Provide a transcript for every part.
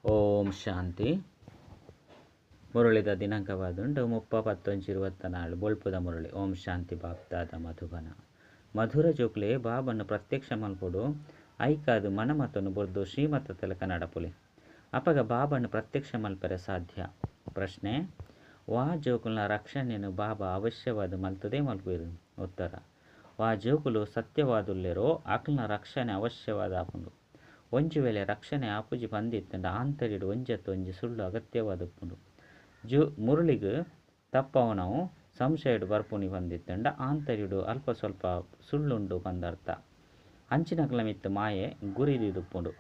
ಓಂ ಶಾಂತಿ. ಮುರಳಿದ ದಿನಾಂಕವಾದುಂಡು 30/10/24 ಬೊಳ್ಪುದ ಮುರಳಿ. ಓಂ ಶಾಂತಿ. ಬಾಪ್ದಾದ ಮಧುಬನ ಮಧುರ ಜೋಕ್ಲೆ ಬಾಬನ್ನು ಪ್ರತ್ಯಕ್ಷ ಮಲ್ಪೊಡು ಐಕಾದು ಮನಮತನು ಬೊರ್ದು ಶ್ರೀಮತ ತಲಕ ನಡಪುಲೆ ಅಪಗ ಬಾಬನ್ನು ಪ್ರತ್ಯಕ್ಷ ಮಲ್ಪರೆ ಸಾಧ್ಯ. ಪ್ರಶ್ನೆ: ವಾ ಜೋಕುಲ್ನ ರಕ್ಷಣೆಯನ್ನು ಬಾಬಾ ಅವಶ್ಯವಾದ ಮಲ್ತದೇ ಮಲ್ಪೇರು? ಉತ್ತರ: ವಾ ಜೋಕುಲು ಸತ್ಯವಾದುಲ್ಲೇರೋ ಅಕ್ಲ್ನ ರಕ್ಷಣೆ ಅವಶ್ಯವಾದ ಆಪುಂಡು. ಒಂಜಿ ವೇಳೆ ರಕ್ಷಣೆ ಆಪುಜಿ ಪಂದಿತ್ತಂಡ ಆಂತರಿಡು ಒಂಜತ್ತು ಒಂಜಿ ಸುಳ್ಳು ಅಗತ್ಯವಾದುಪ್ಪುಂಡು. ಜೋ ಮುರುಳಿಗ್ ತಪ್ಪವನವು ಸಂಶಯಡು ಬರ್ಪುನಿ ಪಂದಿತ್ತಂಡ ಆಂತರಿಡು ಅಲ್ಪ ಸ್ವಲ್ಪ ಸುಳ್ಳುಂಡು ಪಂದರ್ಥ. ಅಂಚಿನಕ್ಲ ಮಿತ್ತು ಮಾಯೆ ಗುರಿದಿದುಪ್ಪುಂಡು.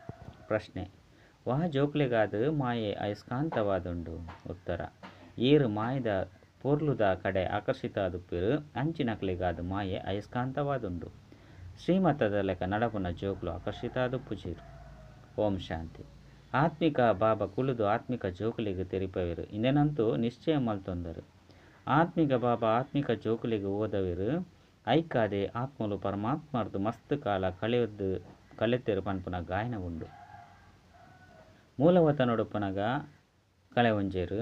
ಪ್ರಶ್ನೆ: ವಾ ಜೋಕ್ಲೆಗಾದ ಮಾಯೆ ಅಯಸ್ಕಾಂತವಾದುಂಡು? ಉತ್ತರ: ಏರು ಮಾಯದ ಪೊರ್ಲುದ ಕಡೆ ಆಕರ್ಷಿತಾದುಪ್ಪೇರು ಅಂಚಿನಕ್ಲೆಗಾದ ಮಾಯೆ ಅಯಸ್ಕಾಂತವಾದುಂಡು. ಶ್ರೀಮತದ ಲೆಕ್ಕ ನಡಪುನ ಜೋಕ್ಲು ಆಕರ್ಷಿತಾದುಪ್ಪುಜೇರು. ಓಂ ಶಾಂತಿ. ಆತ್ಮಿಕ ಬಾಬಾ ಕುಲುದು ಆತ್ಮಿಕ ಜೋಕುಲಿಗೆ ತೆರಿಪವೇರು ಇಂದೆನಂತೂ ನಿಶ್ಚಯ ಮಲ್ತೊಂದರು. ಆತ್ಮಿಕ ಬಾಬಾ ಆತ್ಮಿಕ ಜೋಕುಲಿಗೆ ಓದವೇರು ಐಕಾದೆ ಆತ್ಮಲು ಪರಮಾತ್ಮರ್ದು ಮಸ್ತ್ ಕಾಲ ಕಳೆಯದ್ದು ಕಳೆತೇರು ಪನ್ಪುನ ಗಾಯನ ಉಂಡು. ಮೂಲವತನೊಡುಪ್ಪನಗ ಕಳೆ ಒಂಜೇರು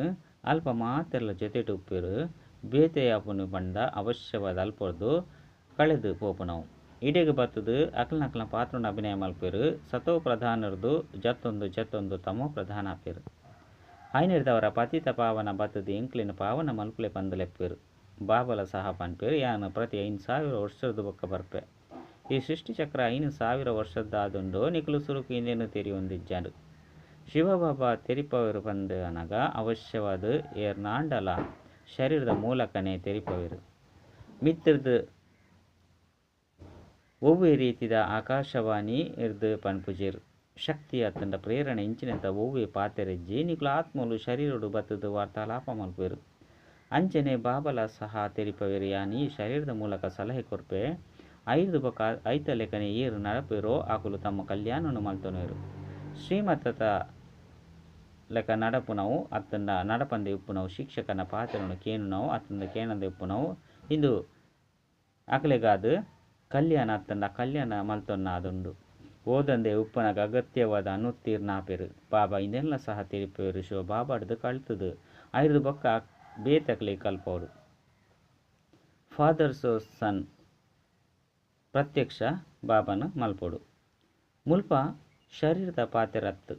ಅಲ್ಪ ಮಾತೆರ್ಲ ಜೊತೆಟು ಉಪ್ಪೇರು ಬೇತೆ ಆಪುನು ಪಂಡ ಅವಶ್ಯವಾದ ಅಲ್ಪೊರ್ದು ಕಳೆದು ಪೋಪುನವು. ಇಡೆಗ್ ಬತ್ತದು ಅಕ್ಲ್ನಕ್ಲ್ನ ಪಾತ್ರನ ಅಭಿನಯ ಮಲ್ಪೇರು ಸತೋ ಪ್ರಧಾನರ್ದು ಜತ್ತೊಂದು ಜತ್ತೊಂದು ತಮೋ ಪ್ರಧಾನ ಆಪೇರು. ಐನೆರ್ದವರ ಪತಿತ ಪಾವನ ಬತ್ತದು ಎಂಕ್ಲಿನ ಪಾವನ ಮಲ್ಪುಲೆ ಪಂದಲೆಪ್ಪೇರು. ಬಾಬಲ ಸಹ ಪನ್ಪೇರು ಯಾನು ಪ್ರತಿ 5000 ವರ್ಷದ ಬೊಕ್ಕ ಬರ್ಪೆ. ಈ ಸೃಷ್ಟಿಚಕ್ರ 5000 ವರ್ಷದ್ದಾದುಂಡು ನಿಕುಲು ಸುರುಕು ಇಂದೇನು ತೆರಿಯೊಂದಿಜ್ಜಾಂಡು. ಶಿವಬಾಬಾ ತೆರಿಪವೇರು ಪಂದು ಅನಗ ಅವಶ್ಯವಾದ ಏರ್ನಾಂಡಲ ಶರೀರದ ಮೂಲಕನೇ ತೆರಿಪವೇರು. ಮಿತ್ರದು ಒವ್ವೆ ರೀತಿದ ಆಕಾಶವಾಣಿ ಇರ್ದು ಪನ್ಪುಜೇರು. ಶಕ್ತಿ ಅತ್ತಂಡ ಪ್ರೇರಣೆ ಇಂಚಿನಂತ ಒವ್ವೆ ಪಾತೆರೆಜ್ಜಿ ನಿಕುಲು ಆತ್ಮಲು ಶರೀರಡು ಬತ್ತದು ವಾರ್ತಾಲಾಪ ಮಲ್ಪೇರು. ಅಂಚನೆ ಬಾಬಲ ಸಹ ತೆರಿಪವೇರು ಯಾನಿ ಶರೀರದ ಮೂಲಕ ಸಲಹೆ ಕೊರ್ಪೆ. ಐದು ಬೊಕ ಐತ ಲೇಖನೆ ಏರು ನಡಪೇರೋ ಆಕುಲು ತಮ್ಮ ಕಲ್ಯಾಣವನ್ನು ಮಲ್ತೊನೇರು. ಶ್ರೀಮತದ ಲೆಕ್ಕ ನಡಪುನವು ಅತ್ತಂಡ ನಡಪಂದೆ ಉಪ್ಪುನವು ಶಿಕ್ಷಕನ ಪಾತ್ರವನ್ನು ಕೇನುನವು ಅತ್ತಂದ ಕೇನಂದೆ ಉಪ್ಪುನವು ಇಂದು ಅಕಲೆಗಾದ ಕಲ್ಯಾಣ ಅತ್ತಂಡ ಕಲ್ಯಾಣ ಮಲ್ತೊನ್ನ ಅದುಂಡು. ಓದಂದೆ ಉಪ್ಪನಗ ಅಗತ್ಯವಾದ ಅನುತ್ತೀರ್ಣ ಆಪೇರು. ಬಾಬಾ ಇದೆಲ್ಲ ಸಹ ತೆರಿಪೇರು. ಶಿವ ಬಾಬಾಡ್ದು ಕಳ್ತದು ಐದು ಬೊಕ್ಕ ಬೇತಕ್ಲೆ ಕಲ್ಪೋಡು. ಫಾದರ್ಸ್ ಸನ್ ಪ್ರತ್ಯಕ್ಷ ಬಾಬಾನ ಮಲ್ಪೋಡು. ಮುಲ್ಪ ಶರೀರದ ಪಾತೆರತ್ತು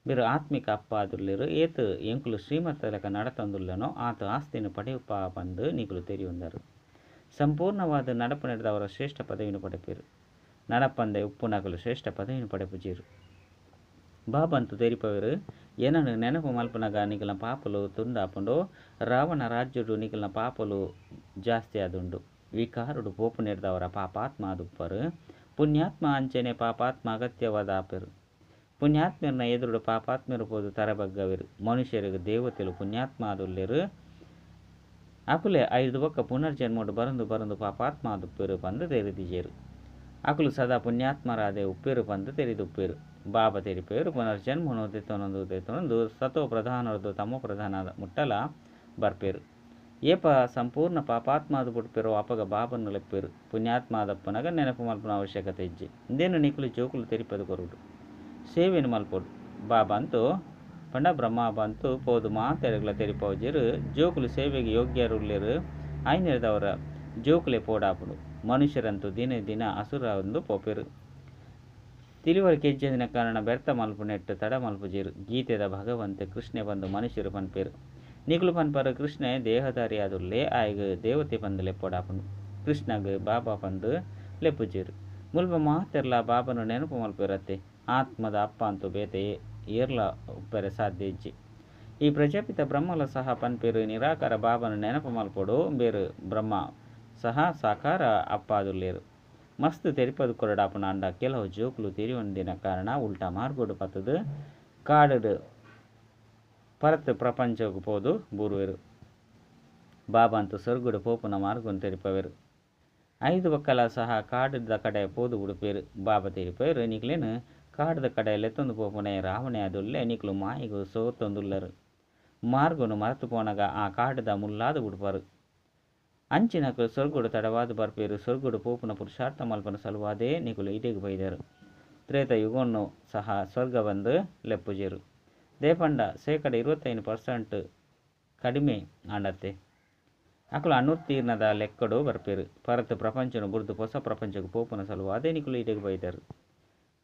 ಬೇರು ಆತ್ಮಿಕ ಅಪ್ಪ ಆದುರ್ಲೇರು ಏತು ಎಂಕುಲು ಶ್ರೀಮತ ಲೆಕ್ಕ ನಡತಂದುಲ್ಲನೋ ಆತ ಆಸ್ತಿನ ಪಡೆಯುಪ್ಪ ಬಂದು ನಿಕುಲು ತೆರಿಯೊಂದರು. ಸಂಪೂರ್ಣವಾದ ನಡಪು ನಡೆದವರ ಶ್ರೇಷ್ಠ ಪದವಿಯನ್ನು ಪಡೆಪೇರು. ನಡಪಂದೆ ಉಪ್ಪುನಕಲು ಶ್ರೇಷ್ಠ ಪದವಿಯನ್ನು ಪಡೆಪುಜೇರು. ಬಾಬಂತು ತೆರಿಪವೇರು ಏನನ್ನು ನೆನಪು ಮಲ್ಪನಗ ನಿಕಲ್ನ ಪಾಪಲು ತುಂಡಾಪುಂಡು. ರಾವಣ ರಾಜ್ಯಡು ನಿಕಲ್ನ ಪಾಪಲು ಜಾಸ್ತಿ ಆದುಂಡು. ವಿಕಾರುಡು ಪೋಪು ನೆಡ್ದವರ ಪಾಪಾತ್ಮ ಆದುಪ್ಪರು. ಪುಣ್ಯಾತ್ಮ ಅಂಚನೆ ಪಾಪಾತ್ಮ ಅಗತ್ಯವಾದ ಆಪೇರು. ಪುಣ್ಯಾತ್ಮರನ್ನ ಎದುರುಡು ಪಾಪಾತ್ಮರು ಪೋದು ತರಬಗ್ಗವೇರು. ಮನುಷ್ಯರಿಗೆ ದೇವತೆಲು ಪುಣ್ಯಾತ್ಮ ಆದುಲ್ಲೇರು. ಅಕುಲೆ ಐದು ಬೊಕ್ಕ ಪುನರ್ಜನ್ಮಡು ಬರಂದು ಬರಂದು ಪಾಪಾತ್ಮ ಆದುಪ್ಪೇರು ಪಂದು ತೆರಿದಿಜೇರು. ಅಕುಲು ಸದಾ ಪುಣ್ಯಾತ್ಮರಾದೆ ಉಪ್ಪೇರು ಪಂದು ತೆರಿದುಪ್ಪೇರು. ಬಾಬಾ ತೆರಿಪೇರು ಪುನರ್ಜನ್ಮನು ತೆತ್ತೊನೊಂದು ತೆತ್ತೊನೊಂದು ಸತೋ ಪ್ರಧಾನರದು ತಮೋ ಪ್ರಧಾನ ಮುಟ್ಟಲ ಬರ್ಪೇರು. ಏಪ ಸಂಪೂರ್ಣ ಪಾಪಾತ್ಮ ಅದು ಬಿಡ್ಪೇರೋ ಅಪಗ ಬಾಬನ್ನು ಲೆಪ್ಪೇರು. ಪುಣ್ಯಾತ್ಮ ಆದಪ್ಪನಗ ನೆನಪು ಮಲ್ಪನ ಅವಶ್ಯಕತೆ ಇಜ್ಜಿ. ಇಂದೇನು ನಿಕುಲು ಜೋಕುಲು ತೆರಿಪದು ಕೊರುಡು. ಸೇವೆನು ಮಲ್ಪೊಡು. ಬಾಬಾ ಅಂತೂ ಪಂಡ ಬ್ರಹ್ಮ ಬಂತು ಪೋದು ಮಾತೆರೆಗ್ಲ ತೆರಿಪೌಜೇರು. ಜೋಕುಲು ಸೇವೆಗೆ ಯೋಗ್ಯರುಲ್ಲೇರು. ಐನೆರ್ದವರ ಜೋಕುಲೆ ಪೋಡಾಪುಡು. ಮನುಷ್ಯರಂತೂ ದಿನ ದಿನ ಅಸುರ ಒಂದು ಪೋಪೇರು. ತಿಳಿವಳಿಕೆ ಹೆಜ್ಜೆದಿನ ಕಾರಣ ಬೆರ್ತ ಮಲ್ಪುನೆಟ್ಟು ತಡ ಮಲ್ಪುಜೇರು. ಗೀತೆದ ಭಗವಂತೆ ಕೃಷ್ಣೆ ಬಂದು ಮನುಷ್ಯರು ಪನ್ಪೇರು. ನಿಕುಲು ಪನ್ಪರು ಕೃಷ್ಣೆ ದೇಹಧಾರಿ ಆದುಲ್ಲೇ ಆಯ್ಗ ದೇವತೆ ಪಂದು ಲೆಪ್ಪೊಡಾಪುಂಡು. ಕೃಷ್ಣಗ್ ಬಾಬಾ ಪಂದು ಲೆಪ್ಪುಜೇರು. ಮುಲ್ಪ ಮಾತೆರ್ಲ ಬಾಬನು ನೆನಪು ಮಲ್ಪೇರತ್ತೆ. ಆತ್ಮದ ಅಪ್ಪ ಅಂತೂ ಬೇತೆ ಏರ್ಲ ಉಪ್ಪರೆ ಸಾಧ್ಯ ಇಜ್ಜಿ. ಈ ಪ್ರಜಾಪಿತ ಬ್ರಹ್ಮಲ ಸಹ ಪನ್ಪೇರು ನಿರಾಕಾರ ಬಾಬನು ನೆನಪು ಮಲ್ಪೊಡು. ಬೇರು ಬ್ರಹ್ಮ ಸಹ ಸಾಕಾರ ಅಪ್ಪ ಆದುಲ್ಲೇರು. ಮಸ್ತ್ ತೆರಿಪದು ಕೊರಡಾಪುನ ಅಂಡ ಕೆಲವು ಜೋಕುಲು ತೆರಿಯೊಂದಿನ ಕಾರಣ ಉಲ್ಟಾ ಮಾರ್ಗೋಡು ಪತ್ತದು ಕಾಡು ಪರತ್ ಪ್ರಪಂಚಕ್ಕೆ ಪೋದು ಬೂರುವೆರು. ಬಾಬಾ ಅಂತೂ ಸ್ವರ್ಗುಡು ಪೋಪುನ ಮಾರ್ಗವನ್ನು ತೆರಿಪವೇರು. ಐದು ಬಕ್ಕಲ ಸಹ ಕಾಡದ ಕಡೆ ಪೋದು ಬಿಡುಪೇರು. ಬಾಬಾ ತೆರಿಪೇರು ನಿಕ್ಲೇನು ಕಾಡದ ಕಡೆ ಲೆತ್ತೊಂದು ಪೋಪುನೆ ರಾವಣೆ ಅದುಲ್ಲೆ ನಿಕ್ಲು ಮಾಯಿಗು ಸೋತೊಂದುಲ್ಲರು. ಮಾರ್ಗನು ಮರೆತು ಪೋನಗ ಆ ಕಾಡದ ಮುಲ್ಲಾದ ಬಿಡುಪಾರು. ಅಂಚಿನಕು ಸ್ವರ್ಗುಡು ತಡವಾದ ಬರ್ಪೇರು. ಸ್ವರ್ಗುಡು ಪೋಪುನ ಪುರುಷಾರ್ಥ ಮಲ್ಪನ ಸಲುವಾದೇ ನಿಕುಲು ಇಡೆಗ್ ಬೈದರು. ತ್ರೇತ ಯುಗವನ್ನು ಸಹ ಸ್ವರ್ಗ ಬಂದು ಲೆಪ್ಪುಜೇರು. ದೇಪಂಡ 25% ಕಡಿಮೆ ಆಂಡತ್ತೆ. ಅಕುಲು ಅನುತ್ತೀರ್ಣದ ಲೆಕ್ಕಡು ಬರ್ಪೇರು. ಪರತ್ ಪ್ರಪಂಚನು ಬುರ್ದು ಹೊಸ ಪ್ರಪಂಚಕ್ಕೆ ಪೋಪುನ ಸಲುವಾದೆ ನಿಕುಲು ಇಡೆಗ್ ಬೈದರು.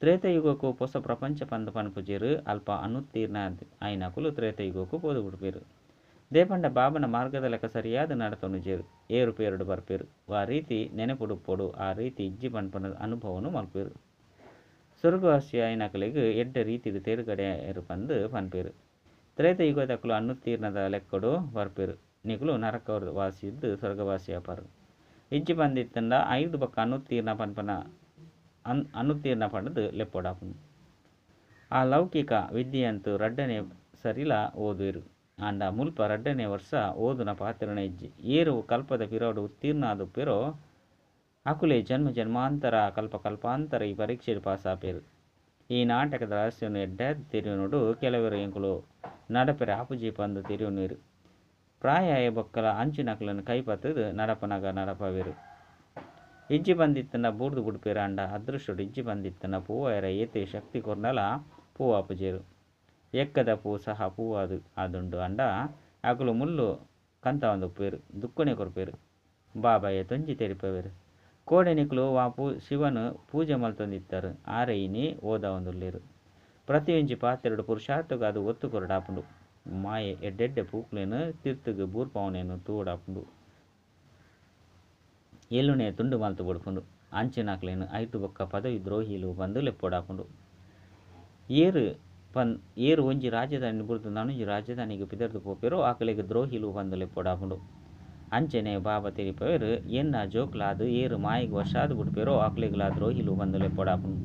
ತ್ರೇತಯುಗಕ್ಕೂ ಹೊಸ ಪ್ರಪಂಚ ಪಂದ್ ಪನ್ಪುಜೆರು. ಅಲ್ಪ ಅನುತ್ತೀರ್ಣ ಆಯಿನಕುಲು ತ್ರೇತಯುಗಕ್ಕೂ ಪೋದು ಬಿಡ್ಪೇರು. ದೇಪಂಡ ಬಾಬನ ಮಾರ್ಗದ ಲೆಕ್ಕ ಸರಿಯಾದ ನಡತೊನುಜೆರು. ಏರುಪೇರುಡು ಬರ್ಪೇರು. ಆ ರೀತಿ ನೆನಪುಡುಪೊಡು, ಆ ರೀತಿ ಇಜ್ಜಿ ಪನ್ಪುನ ಅನುಭವನು ಮಲ್ಪೇರು. ಸ್ವರ್ಗವಾಸಿ ಆಯಿನಕಲೆಗ್ ಎಡ್ಡೆ ರೀತಿಡ್ ತೇರ್ಗಡೆ ಪಂದ್ ಪನ್ಪೇರು. ತ್ರೇತಯುಗದಕುಲು ಅನುತ್ತೀರ್ಣದ ಲೆಕ್ಕಡು ಬರ್ಪೇರು. ನಿಕುಲು ನರಕ ವಾಸಿದ್ದು ಸ್ವರ್ಗವಾಸಿ ಆಪಾರು. ಇಜ್ಜಿ ಪಂದಿತ್ತಂಡ ಐದು ಬೊಕ್ಕ ಅನುತ್ತೀರ್ಣ ಪನ್ಪನ ಅನುತ್ತೀರ್ಣ ಪಂಡದು ಲೆಪ್ಪೊಡಾಪುಂಡು. ಆ ಲೌಕಿಕ ವಿದ್ಯೆಯಂತೂ ರಡ್ಡನೇ ಸರಿಲ ಓದುವೆರು. ಆಂಡ ಮುಲ್ಪ ರಡ್ಡನೇ ವರ್ಷ ಓದುನ ಪಾತ್ರನೇ ಇಜ್ಜಿ. ಏರು ಕಲ್ಪದ ಪಿರೋಡು ಉತ್ತೀರ್ಣ ಆದುಪ್ಪೆರೋ ಅಕುಲೆ ಜನ್ಮ ಜನ್ಮಾಂತರ ಕಲ್ಪ ಕಲ್ಪಾಂತರ ಈ ಪರೀಕ್ಷೆ ಪಾಸ್ ಆಪೇರು. ಈ ನಾಟಕದ ರಹಸ್ಯವನ್ನು ಎಡ್ಡಾದ್ ತೆರಿಯೊನುಡು. ಕೆಲವರು ಎಂಕುಲು ನಡಪೆರೆ ಆಪುಜಿ ಪಂದ್ ತೆರಿಯೊನುವೆರು. ಪ್ರಾಯ ಬೊಕ್ಕಲ ಅಂಚಿನಕುలను ಕೈ ಪತ್ತದು ನಡಪನಗ ನಡಪವೇರು. ಇಜ್ಜಿ ಬಂದಿತ್ತಂಡ ಬೂರ್ದು ಬುಡ್ಪೇರು. ಅಂಡ ಅದೃಷ್ಟಡು ಇಜ್ಜಿ ಬಂದಿತ್ತಂಡ ಪೂವಾಯರ ಏತೆ ಶಕ್ತಿ ಕೊರ್ನಲ ಪೂವಾಪುಜೇರು. ಎಕ್ಕದ ಪೂ ಸಹ ಪೂವಾದು ಆದುಂಡು. ಅಂಡ ಅಕುಲು ಮುಳ್ಳು ಕಂತ ಉಪ್ಪೇರು, ದುಕ್ಕಣೆ ಕೊರ್ಪೇರು. ಬಾಬಾಯ ತೊಂಜಿ ತೆರಿಪವೇರು. ಕೋಡೆ ನಿಕುಲು ವಾ ಪೂ ಶಿವನು ಪೂಜೆ ಮಲ್ತೊಂದಿತ್ತಾರೆ ಆರೈನಿ ಓದವೊಂದುಲ್ಲೇರು. ಪ್ರತಿಯೊಂಜಿ ಪಾತ್ರೆಡು ಪುರುಷಾರ್ಥಗಾದು ಒತ್ತು ಕೊರಡಾಪುಂಡು. ಮಾಯೆ ಎಡ್ಡೆಡ್ಡೆ ಪೂಕುಲೇನು ತಿರ್ತುಗು ಬೂರ್ಪಾವನೇನು ತೂವಡಾಪುಂಡು. ಎಲ್ಲುನೆ ತುಂಡು ಮಲ್ತು ಬುಡ್ಪುಂಡು. ಅಂಚಿನಕ್ಲೇನು ಐದು ಬೊಕ್ಕ ಪದವಿ ದ್ರೋಹಿಲು ಬಂದು ಲೆಪ್ಪೊಡಾಪುಂಡು. ಏರು ಒಂಜಿ ರಾಜಧಾನಿ ಬುಡ್ದು ನನೊಂಜಿ ರಾಜಧಾನಿಗೆ ಪಿದರ್ದು ಪೋಪೆರೋ ಆಕಲೆಗ್ ದ್ರೋಹಿಲು ಬಂದು ಲೆಪ್ಪೊಡಾಪುಂಡು. ಅಂಚನೆ ಬಾಬಾ ತೆರಿಪವೇರು ಎನ್ನ ಜೋಕ್ಲಾದು ಏರು ಮಾಯಿಗೆ ವಶಾದು ಬುಡ್ಪೇರೋ ಆಕಲೆಗ್ಲಾ ದ್ರೋಹಿಲು ಬಂದು ಲೆಪ್ಪೊಡಾಪುಂಡು.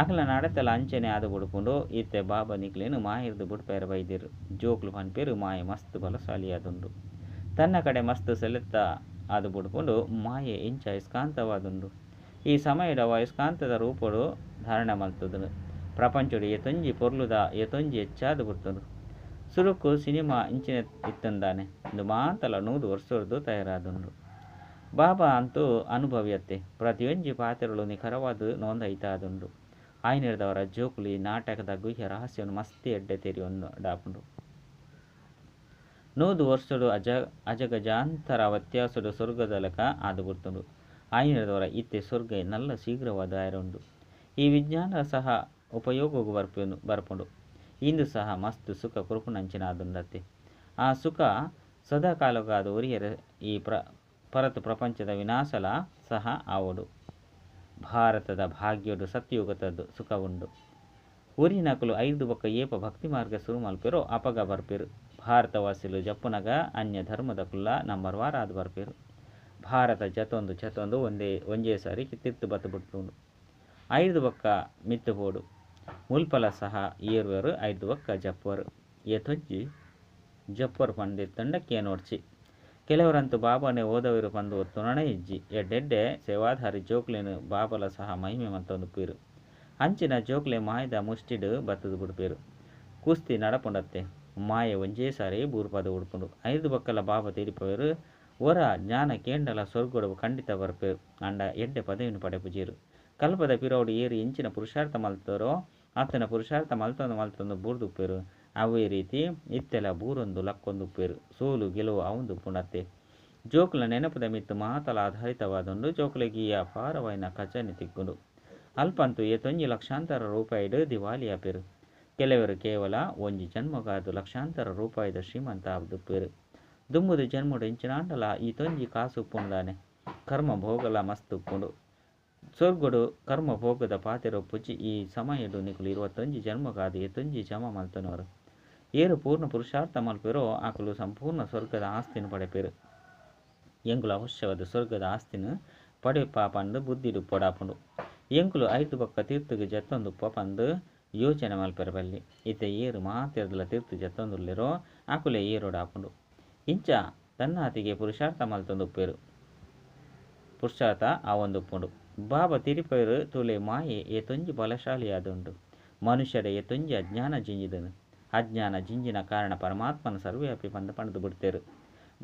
ಅಕಲ ನಡತಲ ಅಂಚನೆ ಆದು ಬುಡ್ಪುಂಡು. ಇತ್ತೆ ಬಾಬಾ ನಿಕ್ಲೇನು ಮಾಯಿರ್ದು ಬುಡ್ಪೇರ ಬೈದೇರು. ಜೋಕ್ಲು ಪನ್ಪೇರು ಮಾಯೆ ಮಸ್ತ್ ಬಲಶಾಲಿಯಾದುಂಡು, ತನ್ನ ಕಡೆ ಮಸ್ತ್ ಸೆಲೆತ್ತ ಆದು ಬುಡ್ಪುಂಡು. ಮಾಯೆ ಇಂಚ ಅಯಸ್ಕಾಂತವಾದುಂಡು. ಈ ಸಮಯದ ಅಯಸ್ಕಾಂತದ ರೂಪಡು ಧಾರಣ ಮಲ್ತುದುನು. ಪ್ರಪಂಚಡು ಏತೊಂಜಿ ಪೊರ್ಲುದ ಏತೊಂಜಿ ಹೆಚ್ಚಾದು ಬುಡ್ತುಂಡು. ಸುರುಕು ಸಿನಿಮಾ ಇಂಚಿನ ಇತ್ತಂದಾನೆ ಇಂದು ಮಾತಲ 100 ವರ್ಷರ್ದು ತಯಾರಾದುಂಡು. ಬಾಬಾ ಅಂತೂ ಅನುಭವಿಯತ್ತೆ. ಪ್ರತಿಯೊಂಜಿ ಪಾತ್ರಗಳು ನಿಖರವಾದ ನೋಂದಾಯಿತಾದುಂಡು. ಆಯ್ನಿರ್ದವರ ಜೋಕುಲಿ ನಾಟಕದ ಗುಹ್ಯ ರಹಸ್ಯವನ್ನು ಮಸ್ತಿ ಎಡ್ಡೆ ತೆರಿಯೊಂಡಾಪುಂಡು. 100 ವರ್ಷಡು ಅಜಗಜಾಂತರ ವ್ಯತ್ಯಾಸಡು ಸ್ವರ್ಗದ ಲೆಕ್ಕ ಆದು ಬುಡ್ತುಂಡು. ಆಯ್ನಿರ್ದವರ ಇತ್ತೆ ಸ್ವರ್ಗ ನಲ್ಲ ಶೀಘ್ರವಾದ ಆಯರುಂಡು. ಈ ವಿಜ್ಞಾನ ಸಹ ಉಪಯೋಗಕ್ಕೂ ಬರ್ಪುಂಡು. ಇಂದು ಸಹ ಮಸ್ತ್ ಸುಖ ಕೊರಪುನಂಚಿನ ಆದುಂಡತ್ತೆ. ಆ ಸುಖ ಸದಾಕಾಲಕ್ಕಾದ ಒರಿಯರ ಈ ಪರತ್ ಪ್ರಪಂಚದ ವಿನಾಶಲ ಸಹ ಆವಡು. ಭಾರತದ ಭಾಗ್ಯಡು ಸತ್ಯುಗತದ್ದು ಸುಖ ಉಂಡು. ಊರಿನಕುಲು ಐದು ಬೊಕ್ಕ ಏಪ ಭಕ್ತಿ ಮಾರ್ಗ ಸುರು ಮಲ್ಪೇರೋ ಅಪಗ ಬರ್ಪೇರು. ಭಾರತವಾಸಿಲು ಜಪ್ಪುನಗ ಅನ್ಯ ಧರ್ಮದ ಕುಲ್ಲ ನಂಬರ್ ವಾರ ಆದು ಬರ್ಪೇರು. ಭಾರತ ಜತೊಂದು ಜತೊಂದು ಒಂಜೇ ಸಾರಿ ತಿರ್ತು ಬತ್ತು ಬಿಡ್ತುಂಡು. ಐದು ಬೊಕ್ಕ ಮಿತ್ತು ಪೋಡು. ಮುಲ್ಪಲ ಸಹ ಏರುವರು ಐದು ಬೊಕ್ಕ ಜಪ್ಪರು. ಏತೊಂಜಿ ಜಪ್ಪರು ಪಂದಿತ್ತಂಡ ಕೇನೋಡ್ಚಿ. ಕೆಲವರಂತೂ ಬಾಬಾನೆ ಓದವರು ಪಂದು ಒತ್ತುನಣೆ ಇಜ್ಜಿ. ಎಡ್ಡೆಡ್ಡೆ ಸೇವಾಧಾರಿ ಜೋಕ್ಲೇನು ಬಾಬಲ ಸಹ ಮಹಿಮೆ ಮಂತೊಂದು ಪೀರು. ಅಂಚಿನ ಜೋಕ್ಲೆ ಮಾಯದ ಮುಷ್ಟಿಡು ಬತ್ತದು ಬಿಡ್ಪೇರು. ಕುಸ್ತಿ ನಡಪುಂಡತ್ತೆ. ಮಾಯೆ ಒಂಜೇ ಸಾರಿ ಬೂರ್ಪಾದ ಉಡ್ಪುಂಡು. ಐದು ಬೊಕ್ಕಲ ಬಾಬಾ ತೀರಿಪವೇರು. ಒರ ಜ್ಞಾನ ಕೇಂಡಲ ಸ್ವರ್ಗಡು ಖಂಡಿತ ಬರ್ಪೇರು. ಅಂಡ ಎಡ್ಡೆ ಪದವಿನ ಪಡೆಪುಜೇರು. ಕಲ್ಪದ ಪಿರೋಡು ಏರು ಇಂಚಿನ ಪುರುಷಾರ್ಥ ಮಲ್ತರೋ ಆತನ ಪುರುಷಾರ್ಥ ಮಲ್ತೊಂದು ಮಲ್ತೊಂದು ಬೂರ್ದುಪ್ಪೇರು. ಅವೇ ರೀತಿ ಇತ್ತೆಲ ಬೂರೊಂದು ಲಕ್ಕೊಂದುಪ್ಪೇರು. ಸೋಲು ಗೆಲುವು ಅವಂದು ಪುಣತ್ತೆ. ಜೋಕುಲ ನೆನಪುದ ಮಿತ್ತು ಮಾತಲ ಆಧಾರಿತವಾದುಂಡು. ಜೋಕುಲೆಗೆ ಈ ಅಪಾರವಾಯಿನ ಖಜಾನೆ ತಿಕ್ಕುಂಡು. ಅಲ್ಪಂತೂ ಏತೊಂಜಿ ಲಕ್ಷಾಂತರ ರೂಪಾಯಿಡು ದಿವಾಲಿ ಆಪೇರು. ಕೆಲವರು ಕೇವಲ ಒಂಜಿ ಜನ್ಮಗಾದು ಲಕ್ಷಾಂತರ ರೂಪಾಯಿದ ಶ್ರೀಮಂತ ಆದುಪ್ಪೇರು. ದುಂಬುದು ಜನ್ಮಡು ಇಂಚಿನಾಂಡಲ ಈ ತೊಂಜಿ ಕಾಸು ಉಪ್ಪುಂಡಾನೆ. ಕರ್ಮ ಭೋಗಲ ಮಸ್ತ್ ಉಪ್ಪುಂಡು. ಸ್ವರ್ಗಡು ಕರ್ಮ ಭೋಗದ ಪಾತೆರ ಪುಜಿ. ಈ ಸಮಯಡು ನಿಕುಲು 21 ಜನ್ಮಗಾದು ಏತೊಂಜಿ ಜಮ ಮಲ್ತನವರು. ಏರು ಪೂರ್ಣ ಪುರುಷಾರ್ಥ ಮಲ್ಪೇರೋ ಆಕಲು ಸಂಪೂರ್ಣ ಸ್ವರ್ಗದ ಆಸ್ತಿನ ಪಡೆಪೇರು. ಎಂಕುಲು ಅವಶ್ಯವಾದ ಸ್ವರ್ಗದ ಆಸ್ತಿನ ಪಡೆಪ ಪಂದು ಬುದ್ಧಿಡು ಪೊಡಾಪುಂಡು. ಎಂಕುಲು ಐದು ಬೊಕ್ಕ ತೀರ್ಥಗೆ ಜತ್ತೊಂದುಪ್ಪ ಪಂದು ಯೋಚನೆ ಮಲ್ಪೆರ ಬಲ್ಲಿ. ಇತ್ತೆ ಏರು ಮಾತೆರ್ದಲ ತೀರ್ಥ ಜತ್ತೊಂದುಲ್ಲೇರೋ ಆಕುಲೆ ಏರೋಡಾಪುಂಡು. ಇಂಚ ತನ್ನಾತಿಗೆ ಪುರುಷಾರ್ಥ ಮಲ್ತೊಂದುಪ್ಪೇರು. ಪುರುಷಾರ್ಥ ಆವೊಂದುಪ್ಪುಂಡು. ಬಾಬಾ ತಿರಿಪೇರು ತುಲೆ ಮಾಯೆ ಏತೊಂಜಿ ಬಲಶಾಲಿಯಾದುಂಡು. ಮನುಷ್ಯರ ಏತೊಂಜಿ ಅಜ್ಞಾನ ಜಿಂಜಿದನು. ಅಜ್ಞಾನ ಜಿಂಜಿನ ಕಾರಣ ಪರಮಾತ್ಮನ ಸರ್ವವ್ಯಾಪಿ ಪಂದ ಪಂಡದು ಬಿಡ್ತೇರು.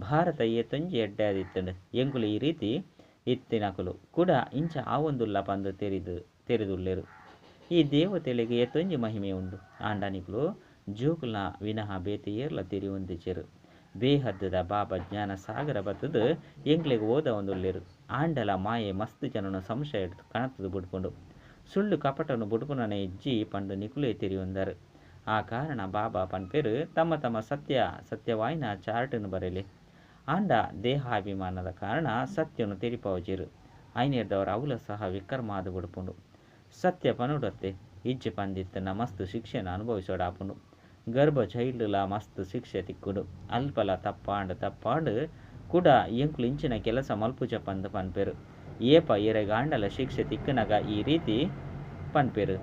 ಭಾರತ ಏತೊಂಜಿ ಎಡ್ಡೆಯಾದಿತ್ತಂಡು. ಎಂಕುಲು ಈ ರೀತಿ ಇತ್ತಿನಕುಲು ಕೂಡ ಇಂಚ ಆವೊಂದುಲ್ಲ ಪಂದು ತೆರಿದುಲ್ಲೇರು. ಈ ದೇವತೆಲೆಗೆ ಏತೊಂಜಿ ಮಹಿಮೆ ಉಂಡು. ಆಂಡ ನಿಕುಲು ಜೋಕುಲ್ನ ವಿನಃ ಬೇತೆ ಏರ್ಲ ತೆರಿಯೊಂದಿಜ್ಜೆರ್. ಬೇಹದ್ದುದ ಬಾಬಾ ಜ್ಞಾನ ಸಾಗರ ಬತ್ತುದು ಎಂಕ್ಲೆಗ್ ಓದವೊಂದುಲ್ಲೆರ್. ಆಂಡಲ ಮಾಯೆ ಮಸ್ತ್ ಜನನ ಸಂಶಯ ಕಣತುದು ಬುಡ್ಪುಂಡು. ಸುಳ್ಳು ಕಪಟನು ಬುಡ್ಪುನನೆ ಇಜ್ಜಿ ಪಂದ್ ನಿಕುಲೇ ತೆರಿಯೊಂದರ್. ಆ ಕಾರಣ ಬಾಬಾ ಪನ್ಪೆರ್ ತಮ್ಮ ತಮ್ಮ ಸತ್ಯ ಸತ್ಯವಾಯಿನ ಚಾರ್ಟನ್ ಬರೆಲೆ. ಆಂಡ ದೇಹಾಭಿಮಾನದ ಕಾರಣ ಸತ್ಯನು ತೆರಿಪಾವುಜೆರ್. ಐನೆರ್ದವರ ಅವುಲ ಸಹ ವಿಕರ್ಮಾದ ಬುಡ್ಪುಂಡು. ಸತ್ಯ ಪನುಡತ್ತೆ ಇಜ್ಜಿ ಪಂದಿತ್ತನ ಮಸ್ತ್ ಶಿಕ್ಷೆನ ಅನುಭವಿಸೋಡಾಪುಂಡು. ಗರ್ಭ ಜೈಲುಲ ಮಸ್ತ್ ಶಿಕ್ಷೆ ತಿಕ್ಕುಂಡು. ಅಲ್ಪಲ ತಪ್ಪಾಂಡ್ ತಪ್ಪಾಂಡ್ ಕುಡ ಎಂಕುಲು ಇಂಚಿನ ಕೆಲಸ ಮಲ್ಪುಜ ಪಂದ್ ಪನ್ಪೆರ್. ಏಪ ಎರೆಗಾಂಡಲ ಶಿಕ್ಷೆ ತಿಕ್ಕುನಗ ಈ ರೀತಿ ಪನ್ಪೆರ್.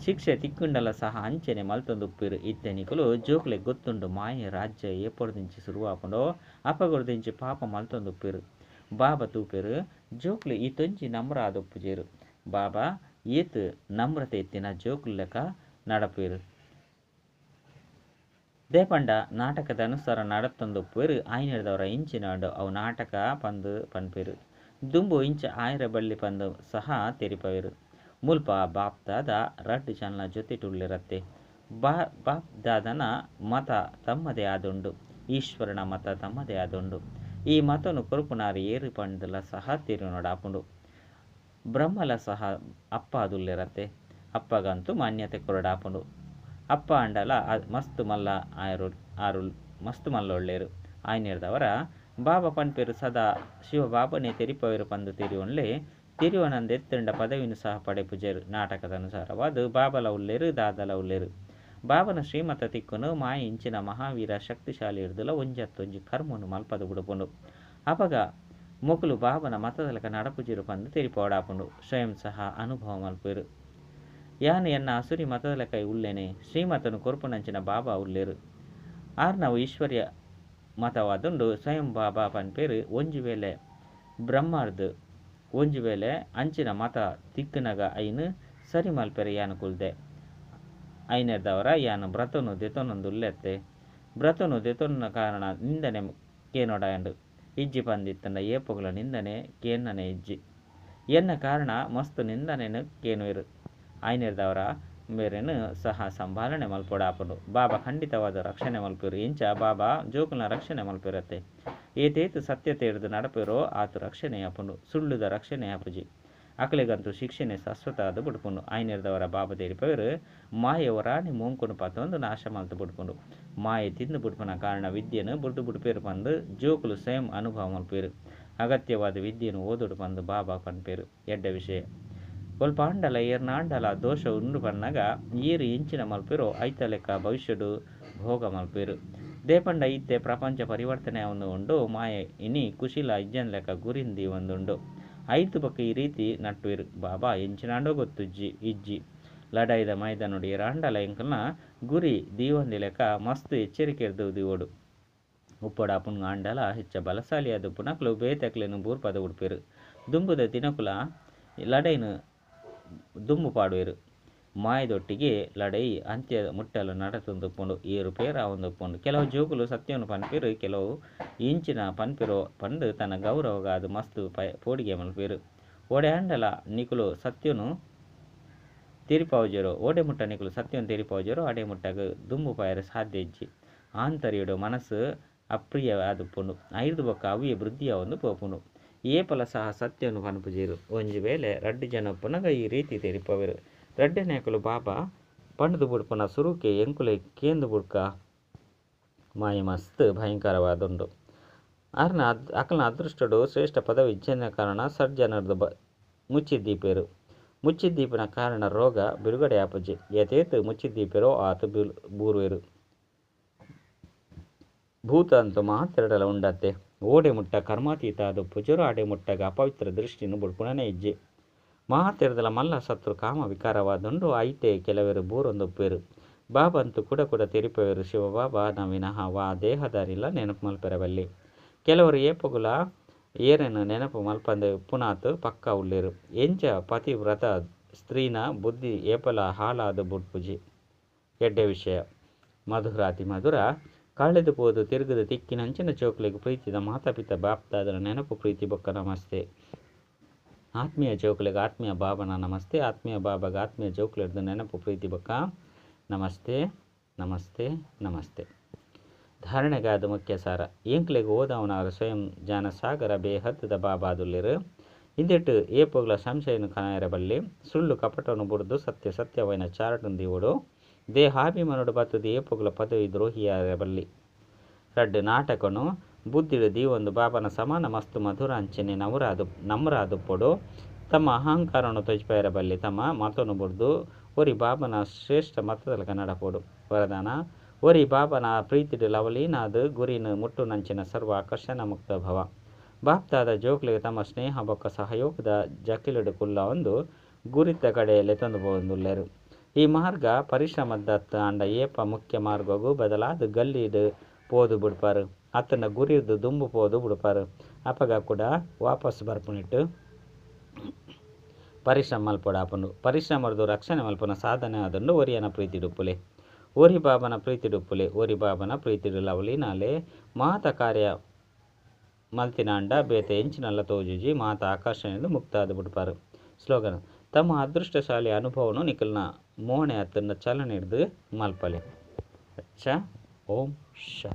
ಶಿಕ್ಷೆ ತಿಕ್ಕುಂಡಲ ಸಹ ಅಂಚನೆ ಮಲ್ತೊಂದುಪ್ಪೆರ್. ಇತ್ತೆ ನಿಕುಲು ಜೋಕುಲೆಗ್ ಗೊತ್ತುಂಡು ಮಾಯೆ ರಾಜ್ಯ ಏಪೊರ್ದಿಂಚಿ ಶುರುವಾಪುಂಡೋ ಅಪಗೊರ್ದಿಂಚಿ ಪಾಪ ಮಲ್ತೊಂದುಪ್ಪೆರ್. ಬಾಬಾ ತೂಪೆರ್ ಜೋಕುಲು ಈತೊಂಜಿ ನಮ್ರ ಆದುಪ್ಪುಜೆರ್. ಬಾಬಾ ಏತ್ ನಮ್ರತೆ ಇತ್ತಿನ ಜೋಕುಲು ಲೆಕ್ಕ ನಡಪೆರ್. ದೇಪಂಡ ನಾಟಕದ ಅನುಸಾರ ನಡತೊಂದುಪ್ಪೆರ್. ಆಯ್ನೆರ್ದವರ ಇಂಚಿನಾಂಡ ಅವು ನಾಟಕ ಪಂದ್ ಪನ್ಪೆರ್. ದುಂಬು ಇಂಚ ಆಯೆರ ಬಳ್ಳಿ ಪಂದ್ ಸಹ ತೆರಿಪವೆರ್. ಮುಲ್ಪ ಬಾಪ್ದಾದ ರಡ್ಡ್ ಜನಲ ಜೊತೆಟುಲ್ಲೆರತ್ತೆ. ಬಾಪ್ ದಾದನ ಮತ ತಮ್ಮದೇ ಆದುಂಡು. ಈಶ್ವರನ ಮತ ತಮ್ಮದೇ ಆದುಂಡು. ಈ ಮತನು ಕೊರ್ಪುನಾರ್ ಏರು ಪಂಡ್ದಲ ಸಹ ತೆರಿನೊಡಾಪುಂಡು. ಬ್ರಹ್ಮಲ ಸಹ ಅಪ್ಪ ಆದುಲ್ಲೆರತ್ತೆ. ಅಪ್ಪಗಂತೂ ಮಾನ್ಯತೆ ಕೊರಡಾಪುಂಡು. ಅಪ್ಪ ಆಂಡಲ ಮಸ್ತ್ ಮಲ್ಲ ಆಯರು ಆರುಲ್ ಮಸ್ತ್ ಮಲ್ಲೊಳ್ಳೇರು. ಆಯ್ನೆರ್ದವರ ಬಾಬಾ ಪನ್ಪೆರ್ ಸದಾ ಶಿವ ಬಾಬನೇ ತೆರಿಪವೆರ್ ಪಂದ್ ತೆರಿಯೊನ್ಲೆ. ತೆರಿಯೊನಂದ ಎತ್ತಂಡ ಪದವಿನ ಸಹ ಪಡೆಪುಜೆರ್. ನಾಟಕದ ಅನುಸಾರವಾದ್ ಬಾಬಲ ಉಲ್ಲೇರು ದಾದಲ ಉಲ್ಲೇರು. ಬಾಬನ ಶ್ರೀಮತ ತಿಕ್ಕುನು ಮಾಯ ಇಂಚಿನ ಮಹಾವೀರ ಶಕ್ತಿಶಾಲಿ ಇರ್ದಲ ಒಂಜತ್ತೊಂಜಿ ಕರ್ಮನು ಮಲ್ಪದ ಬುಡುಪುಂಡು. ಅಪಗ ಮೊಕುಲು ಬಾಬನ ಮತದಲಕ ನಡಪುಜೆರ್ ಪಂದ್ ತೆರಿಪೋಡಾಪುಂಡು. ಸ್ವಯಂ ಸಹ ಅನುಭವ ಮಲ್ಪೆರ್. ಯಾನ್ ಎನ್ನ ಅಸುರಿ ಮತದಲಕೈ ಉಲ್ಲೇನೆ ಶ್ರೀಮತನು ಕೊರ್ಪುನಂಚಿನ ಬಾಬಾ ಉಲ್ಲೇರು. ಆರ್ನವು ಈಶ್ವರ್ಯ ಮತವಾದುಂಡು. ಸ್ವಯಂ ಬಾಬಾ ಪನ್ಪೆರ್ ಒಂಜಿ ವೇಳೆ ಬ್ರಹ್ಮಾರ್ದ್ ಒಂಜಿ ವೇಳೆ ಅಂಚಿನ ಮತ ತಿಕ್ಕುನಗ ಐನ್ ಸರಿ ಮಲ್ಪೆರೆ ಯಾನ್ ಕುಲ್ದೆ. ಐನೆರ್ದವರ ಯಾನ್ ವ್ರತನು ದೆತೊನೊಂದುಲ್ಲೆತ್ತೆ. ವ್ರತನು ದೆತೊನ್ನ ಕಾರಣ ನಿಂದನೆ ಕೇನೋಡಾಂಡ್. ಇಜ್ಜಿ ಪಂದಿತ್ತಂಡ ಏಪೊಗಲ ನಿಂದನೆ ಕೇನ್ನನೆ ಇಜ್ಜಿ. ಎನ್ನ ಕಾರಣ ಮಸ್ತ್ ನಿಂದನೆನ್ ಕೇನುವೆರ್. ಐನೆರ್ದವರ ಮೇರೆನ್ ಸಹ ಸಂಭಾಲನೆ ಮಲ್ಪೊಡಾಪುಂಡು. ಬಾಬಾ ಖಂಡಿತವಾದ ರಕ್ಷಣೆ ಮಲ್ಪೆರು. ಇಂಚ ಬಾಬಾ ಜೋಕುಲ್ನ ರಕ್ಷಣೆ ಮಲ್ಪೆರತ್ತೆ. ಏತೇತ್ ಸತ್ಯತೆ ಹಿಡ್ದು ನಡಪೆರೋ ಆತು ರಕ್ಷಣೆ ಆಪುಂಡು. ಸುಳ್ಳುದ ರಕ್ಷಣೆ ಆಪುಜಿ. ಅಕಲೆಗಂತೂ ಶಿಕ್ಷಣೆ ಶಾಶ್ವತ ಆದ್ ಬುಡ್ಪುಂಡು. ಐನೆರ್ದವರ ಬಾಬಾ ತೆರಿಪವೆರ್ ಮಾಯೆ ಒರಾನೆ ಮೂಂಕುನು ಪತೊಂದು ನಾಶ ಮಲ್ತ್ ಬುಡ್ಪುಂಡು. ಮಾಯೆ ತಿಂದು ಬುಡ್ಪುನ ಕಾರಣ ವಿದ್ಯೆನ್ ಬುಡ್ದು ಬುಡ್ಪೇರು ಪಂದ್ ಜೋಕುಲು ಸ್ವಯಂ ಅನುಭವ ಮಲ್ಪೆರು. ಅಗತ್ಯವಾದ ವಿದ್ಯೆನ್ ಓದೊಡು ಪಂದ್ ಬಾಬಾ ಪನ್ಪೆರ್. ಎಡ್ಡೆ ವಿಷಯ. ಒಲ್ಪ ಆಂಡಲ ಏರ್ನಾಂಡಲ ದೋಷ ಉಂಡು ಪನ್ನಗ ಏರು ಎಂಚಿನ ಮಲ್ಪೆರೋ ಐತ ಲೆಕ್ಕ ಭವಿಷ್ಯಡು ಭೋಗ ಮಲ್ಪೆರು. ದೇಪಂಡ ಇತ್ತೆ ಪ್ರಪಂಚ ಪರಿವರ್ತನೆ ಆವೊಂದು ಉಂಡು. ಮಾಯೆ ಇನಿ ಕುಶಿಲ ಇಜ್ಜನ್ ಲೆಕ್ಕ ಗುರಿನ್ ದೀವೊಂದುಂಡು. ಐತು ಬೊಕ್ಕ ಈ ರೀತಿ ನಟ್ಟುವೆರು. ಬಾಬಾ ಎಂಚಿನಾಂಡೋ ಗೊತ್ತುಜ್ಜಿ ಇಜ್ಜಿ. ಲಡಾಯಿದ ಮೈದಾನೊಡು ಏರಾಂಡಲ ಎಂಕಲ್ನ ಗುರಿ ದೀವಂದಿ ಲೆಕ್ಕ ಮಸ್ತ್ ಎಚ್ಚರಿಕೆ ದೀವೊಡು. ಉಪ್ಪಡಾಪುಂಡು ಆಂಡಲ ಹೆಚ್ಚ ಬಲಶಾಲಿಯಾದ ಪುನಕ್ಲು ಬೇತೆಕ್ಲೆನ್ ಬೂರ್ಪದ ಉಡ್ಪೆರು. ದುಂಬುದ ದಿನಕುಲ ಲಡೈನ್ ದುಂಬು ಪಾಡುವೆರು. ಮಾಯದೊಟ್ಟಿಗೆ ಲಡೈ ಅಂತ್ಯ ಮುಟ್ಟಲ ನಡತೊಂದುಪ್ಪುಂಡು. ಏರುಪೇರು ಆವೊಂದುಪ್ಪುಂಡು. ಕೆಲವು ಜೋಕುಲು ಸತ್ಯವನ್ನು ಪನ್ಪೆರು. ಕೆಲವು ಇಂಚಿನ ಪನ್ಪೆರೋ ಪಂದ್ ತನ್ನ ಗೌರವಗಾದ್ ಮಸ್ತ್ ಪೋಡಿಗೆ ಮಲ್ಪೆರು. ಓಡೆ ಆಂಡಲ ನಿಕುಲು ಸತ್ಯನು ತೆರಿಪಾವುಜೆರೋ ಓಡೆ ಮುಟ್ಟ ನಿಕುಲು ಸತ್ಯನು ತೆರಿಪಾವುಜೆರೋ ಅಡೆ ಮುಟ್ಟಗ ದುಂಬು ಪಾಯರೆ ಸಾಧ್ಯ ಇಜ್ಜಿ. ಆಂತರ್ಯಡು ಮನಸ್ಸು ಅಪ್ರಿಯ ಆದುಪ್ಪುಂಡು. ಐರ್ದು ಬೊಕ್ಕ ಅವೇ ವೃದ್ಧಿ ಆವೊಂದು ಪೋಪುಂಡು. ಏಪಲ ಸಹ ಸತ್ಯನು ಪನ್ಪುಜೆರು. ಒಂಜಿ ವೇಳೆ ರಡ್ಡ್ ಜನ ಉಪ್ಪುನಗ ಈ ರೀತಿ ತೆರಿಪವೆರು. ರಡ್ಡನೇಕುಲು ಬಾಬಾ ಪಂಡ್ದು ಬುಡ್ಪುನ ಸುರುಕೆ ಎಂಕುಲೆ ಕೇಂದು ಬುಡ್ಕ ಮಾಯೆ ಮಸ್ತ್ ಭಯಂಕರವಾದುಂಡು. ಆರ್ನ ಅಕಲ್ನ ಅದೃಷ್ಟಡು ಶ್ರೇಷ್ಠ ಪದವಿ ಇಜ್ಜಂದಿನ ಕಾರಣ ಸಜ್ಜನರ್ದು ಮುಚ್ಚಿದ್ದೀಪೆರು. ಮುಚ್ಚಿದ್ದೀಪಿನ ಕಾರಣ ರೋಗ ಬಿಡುಗಡೆ ಆಪುಜಿ. ಏತೇತ್ ಮುಚ್ಚಿದ್ದೀಪೆರೋ ಆತು ಬೂರುವೆರು. ಭೂತ ಅಂತೂ ಮಾತೆರಡಲ ಉಂಡತ್ತೆ. ಓಡೆ ಮುಟ್ಟ ಕರ್ಮಾತೀತ ಆದುಪ್ಪುಜೆರೋ ಅಡೆ ಮುಟ್ಟಗ ಅಪವಿತ್ರ ದೃಷ್ಟಿನ ಬುಡ್ಪುನನೇ ಇಜ್ಜಿ. ಮಾತೆರ್ದಲ ಮಲ್ಲ ಶತ್ರು ಕಾಮ ವಿಕಾರವಾದುಂಡು. ಐತೆ ಕೆಲವರು ಬೂರೊಂದುಪ್ಪೆರು. ಬಾಬಂತು ಕುಡ ಕುಡ ತೆರಿಪವೆರು. ಶಿವಬಾಬಾ ನವಿನಃ ವಾ ದೇಹದಾರಿಲ ನೆನಪು ಮಲ್ಪೆರೆ ಬಲ್ಲಿ. ಕೆಲವರು ಏಪೊಗುಲ ಏರೆನ್ ನೆನಪು ಮಲ್ಪಂದೆ ಉಪ್ಪುನಾತ್ ಪಕ್ಕ ಉಲ್ಲೆರು. ಎಂಚ ಪತಿವ್ರತ ಸ್ತ್ರೀನ ಬುದ್ಧಿ ಏಪಲ ಹಾಳಾದ್ ಬುಡ್ಪುಜಿ. ಎಡ್ಡೆ ವಿಷಯ. ಮಧುರಾತಿ ಮಧುರ ಕಳೆದು ಪೋದು ತಿರುಗುದು ತಿಕ್ಕಿನಂಚಿನ ಜೋಕುಲೆಗ್ ಪ್ರೀತಿದ ಮಾತಾಪಿತ ಬಾಪ್ದಾದನ ನೆನಪು ಪ್ರೀತಿ ಬೊಕ್ಕ ನಮಸ್ತೆ. ಆತ್ಮೀಯ ಜೋಕುಲೆಗ್ ಆತ್ಮೀಯ ಬಾಬನ ನಮಸ್ತೆ. ಆತ್ಮೀಯ ಬಾಬಾಗ ಆತ್ಮೀಯ ಜೋಕುಲೆರ್ದು ನೆನಪು ಪ್ರೀತಿ ಬೊಕ್ಕ ನಮಸ್ತೆ. ನಮಸ್ತೆ ನಮಸ್ತೆ. ಧಾರಣೆಗಾದ ಮುಖ್ಯ ಸಾರ ಎಂಕ್ಲೆಗ್ ಓದಾವನಾರ ಸ್ವಯಂ ಜ್ಞಾನಸಾಗರ ಬೇಹದ್ದದ ಬಾಬಾದುಲ್ಲೆರ್. ಇಂದೆಟ್ ಏಪೊಗ್ಲ ಸಂಶಯನು ಕನಾಯರ ಬಲ್ಲಿ. ಸುಳ್ಳು ಕಪಟನು ಬುಡ್ದು ಸತ್ಯ ಸತ್ಯವಾಯಿನ ಚಾರ್ಟ್ನ್ ದೀವೊಡು. ದೇಹಾಭಿಮಾನೊಡು ಬತ್ತುದು ಏಪೊಗ್ಲ ಪದವಿ ದ್ರೋಹಿಯಾಯರ ಬಲ್ಲಿ. ರಡ್ಡ್ ನಾಟಕನು ಬುದ್ಧಿಡ್ ದೀವೊಂದು ಬಾಬಾನ ಸಮಾನ ಮಸ್ತ್ ಮಧುರ ಅಂಚನೆ ನಮ್ರಾದ್ ನಮ್ರಾದುಪ್ಪೊಡು. ತಮ್ಮ ಅಹಂಕಾರನು ತೊಜಿಪಾಯರ ಬಲ್ಲಿ. ತಮ್ಮ ಮತನು ಬುಡ್ದು ಒರಿ ಬಾಬಾನ ಶ್ರೇಷ್ಠ ಮತದಲಕ ನಡಪೊಡು. ವರದಾನ ಒರಿ ಬಾಬಾನ ಪ್ರೀತಿಡ್ ಲವಲೀನಾದ್ ಗುರಿನ್ ಮುಟ್ಟುನಂಚಿನ ಸರ್ವ ಆಕರ್ಷಣ ಮುಕ್ತ ಭವ. ಬಾಪ್ತಾದ ಜೋಕ್ಲೆಗ್ ತಮ್ಮ ಸ್ನೇಹ ಬೊಕ್ಕ ಸಹಯೋಗದ ಜಕಿಲುಡು ಕುಲ್ಲೊಂದು ಗುರಿತ್ತ ಕಡೆ ಲೆತೊಂದು ಪೋವೊಂದುಲ್ಲೆರ್. ಈ ಮಾರ್ಗ ಪರಿಶ್ರಮದತ್ತ್ ಆಂಡ ಏಪ ಮುಖ್ಯ ಮಾರ್ಗಗ್ ಬದಲಾದ್ ಗಲ್ಲಿಡ್ ಪೋದು ಬುಡ್ಪಾರ್ ಅತ್ತಂಡ ಗುರಿರ್ದ್ ದುಂಬು ಪೋದು ಬುಡ್ಪಾರ್ ಅಪಗ ಕೂಡ ವಾಪಸ್ ಬರ್ಪುನಿಟ್ ಪರಿಶ್ರಮ ಮಲ್ಪೊಡಾಪುಂಡು. ಪರಿಶ್ರಮರ್ದ್ ರಕ್ಷಣೆ ಮಲ್ಪುನ ಸಾಧನೆ ಆದುಂಡು. ಒರಿಯನ ಪ್ರೀತಿಡುಪ್ಪುಲೆ, ಒರಿ ಬಾಬನ ಪ್ರೀತಿಡುಪ್ಪುಲೆ, ಒರಿ ಬಾಬನ ಪ್ರೀತಿಡು ಲವಲೀನಾಲೆ ಮಾತ ಕಾರ್ಯ ಮಲ್ತಿನಾಂಡ ಬೇತೆ ಎಂಚಿನಲ್ಲ ತೋಜುಜಿ. ಮಾತ ಆಕರ್ಷಣೆಡ್ ಮುಕ್ತ ಆದ್ ಬುಡ್ಪಾರ್. ಸ್ಲೋಗನ್ ತಮ್ಮ ಅದೃಷ್ಟಶಾಲಿ ಅನುಭವನು ನಿಕಲ್ನ ಮೋಣೆ ಅತ್ತಂಡ ಚಲನೆಡ್ದ್ ಮಲ್ಪಲೆ. ಅಚ್ಚ ಓಂ ಶಾಂತಿ.